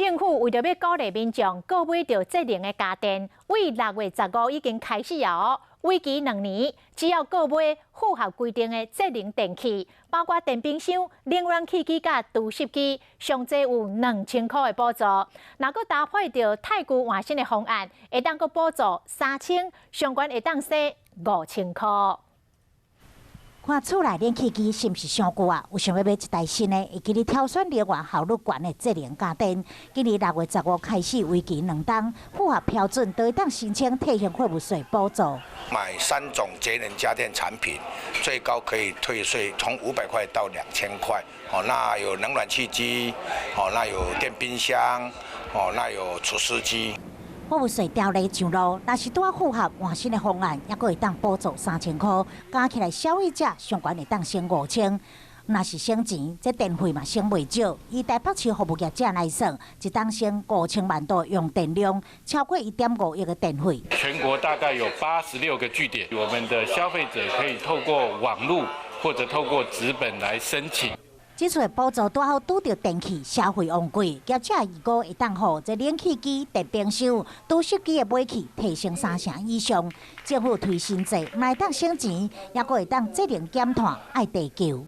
政府為著欲鼓勵民眾購買著節能的家電，對6月15已經開始哦。為期2年，只要購買符合規定的節能電器，包括電冰箱、冷暖氣機佮除濕機，上濟有2000箍的補助。若閣搭配著汰舊換新的方案，會當閣補助3000，上懸會當省5000箍。看厝內冷氣機是毋是傷舊啊？有想欲買一台新的，會記得挑選能源效率懸的節能家電。今年6月15開始，為期2冬，符合標準，都會當申請退還貨物稅補助。買三種節能家電產品，最高可以退稅從500塊到2000塊。哦，那有冷暖氣機，哦，那有電冰箱，哦，那有除濕機。貨物稅條例上路，若是拄仔符合換新的方案，猶閣會當補助3000箍，加起來消費者上懸會當省5000。若是省錢，這電費嘛省袂少。以台北市服務業者來算，一冬省5000萬度用電量，超過1.5億的電費。全國大概有86個據點，我們的消費者可以透過網路或者透過紙本來申請。這次的補助拄好拄著電器消費旺季，業者預估會當予這冷氣機、電冰箱、除濕機的買氣提升三成以上。政府推新制，嘛會當省錢，猶閣會當節能減碳，愛地球。